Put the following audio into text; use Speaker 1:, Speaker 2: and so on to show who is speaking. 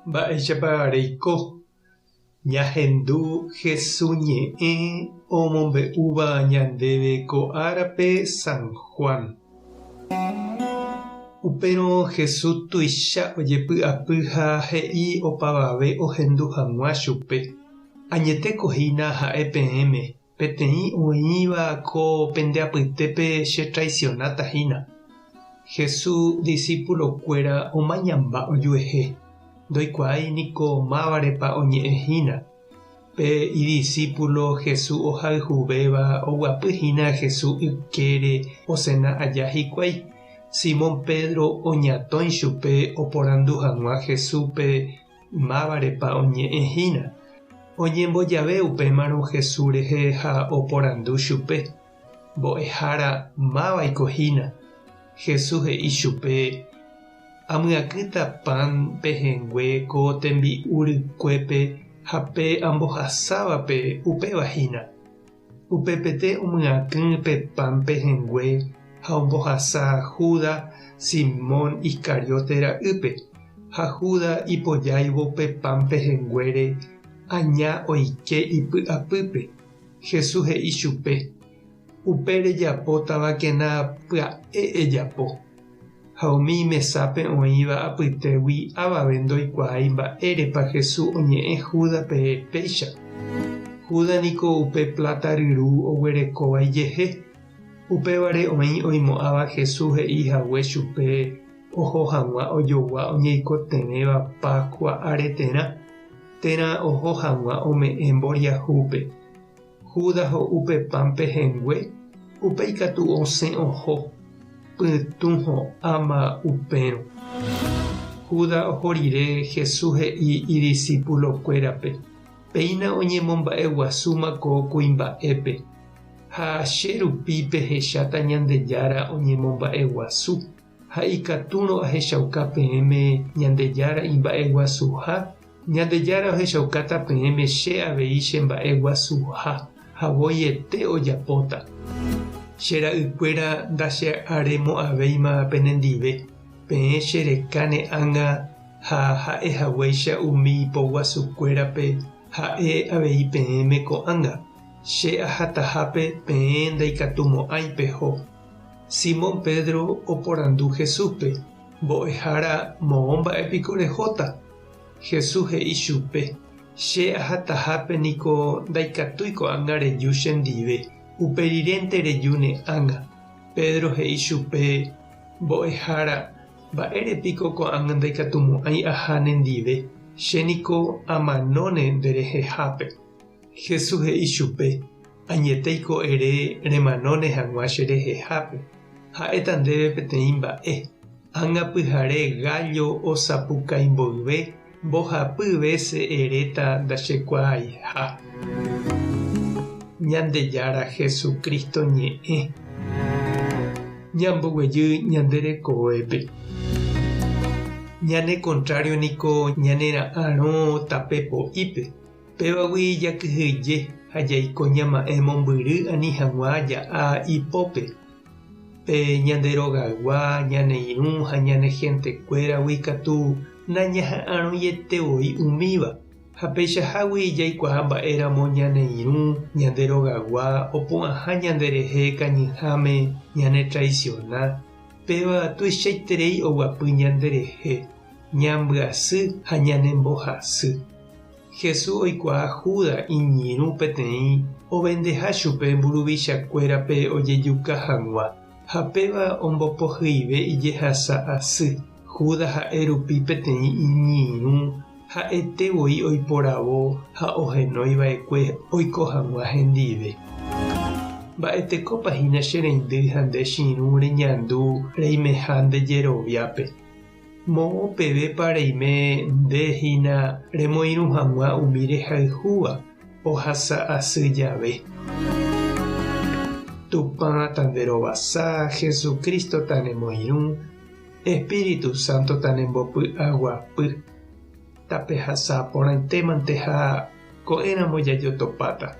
Speaker 1: Mba'éichapa reiko? Ñahendu Hesu ñe'ẽ omombe'úva ñandéve ko árape San Juan. Upérõ Hesu tuicha ojepy'apy ha he'i opavave ohendu hag̃ua chupe, Añetéko hína ha'e peẽme, Peteĩ oĩva ko pende apytépe chetraisionáta hína. Jesús disipulokuéra omañamba ojuehe, ndoikuaái niko mávarepa oñe'ẽ hína. Pe idisípulo Jesús ohayhuvéva oguapy hína Jesús ykére osena aja hikuái. Simón Pedro oñatõi chupe oporandu hag̃ua Jesúspe Mávarepa oñe'ẽ hína? Oñembojave upémarõ Jesús rehe ha oporandu chupe, Mbo'ehára, mávaiko hína? Jesús he'i chupe, Amyakỹta pan pehẽngue ko tembi'u rykuépe ha pe ambohasávape upéva hína. Upepete omyakỹ pe pan pehẽngue ha ombohasa Judas, Simón Iscariote ra'ýpe. Ha Judas ipojáivo pe pan pehẽnguére, aña oike ipy'apýpe. Jesús he'i chupe, Upe rejapótavakena pya'e ejapo. Ha umi mesápe oĩva apytégui avave ndoikuaái mba'érepa Jesús oñe'ẽ Júdaspe péicha. Judas niko upe pláta ryru oguerekóva ijehe. Upévare oĩ oimo'ãva Jesús he'i hague chupe oho hag̃ua ojogua oñeikotevẽva Páskua areterã, térã oho hag̃ua ome'ẽ mboriahúpe. Judas ho'u pe pan pehẽngue, upéi katu osẽ oho, pytũ ho'áma upérõ. Judas oho rire, Jesús he'i idisipulokuérape, Péina oñemomba'eguasúma ko kuimba'épe, ha che rupi pehecháta Ñandejára oñemomba'eguasu, ha ikatúrõ ahechauka peẽme Ñandejára imba'eguasuha, Ñandejára ohechaukáta peẽme che avei che mba'e guasuha, ha voiete ojapóta. Che ra'ykuéra ndache'aremo'ãvéima penendive, peẽ che reka ne ág̃a ha ha'e haguéicha umi poguasukuérape ha'e avei peẽme ko'ág̃a, che ahatahápe peẽ ndaikatumo'ãi peho. Simón Pedro oporandu Jesúspe, Mbo'ehára, moõ mba'e piko rehóta? Jesús he'i chupe, Che ahatahápe niko ndaikatúi ko'ág̃a reju chendive, upe rirénte reju ne ág̃a. Pedro he'i chupe, Mbo'ehára, mba'ére piko ko'ág̃a ndaikatumo'ãi aha nendive, che niko amanóne nderehehápe. Jesús he'i chupe, Añetéiko ere remanóne hag̃ua cherehehápe, ha'éta ndéve peteĩ mba'e. Ág̃a pyhare gállo osapukái mboyve, mbohapy vése eréta ndachekuaaiha. Ñandejára Jesucristo ñe'ẽ ñamboguejy ñande rekovépe. Ñane kontrário niko ñanera'arõ tape po'ípe. Pévagui jakyhyje ha jaiko ñama'ẽ mombyry ani hag̃ua ja'a ipópe. Pe ñande rogaygua, ñane irũ ha ñane hentekuéragui katu nañaha'arõiete voi umíva, ha peichahágui jaikuaa mba'éramo ñane irũ, ñande rogaygua opu'ãha ñanderehe kañyháme ñanetraisiona, péva tuichaiterei oguapy ñanderehe, ñambyasy ha ñanembohasy. Jesús oikuaa Judas iñirũ peteĩ ovendeha chupe mburuvichakuérape ojejuka hag̃ua, ha péva ombopohyive ijehasa asy. Judas ha'e rupi peteĩ iñirũ ha'ete voi oiporavo ha ohenói va'ekue oiko hag̃ua hendive. Mba'etekópa hína che reindy ha nde che irũ reñandu reimeha nde jeroviápe? Moõ pevépa reime nde hína remoirũ hag̃ua umi rehayhúva ohasa asy jave? Tupã tanderovasa, Jesucristo tanemoirũ, Espíritu Santo tanembopy'aguapy. Tapehasa porãitémante ha ko'ẽramo jajotopáta.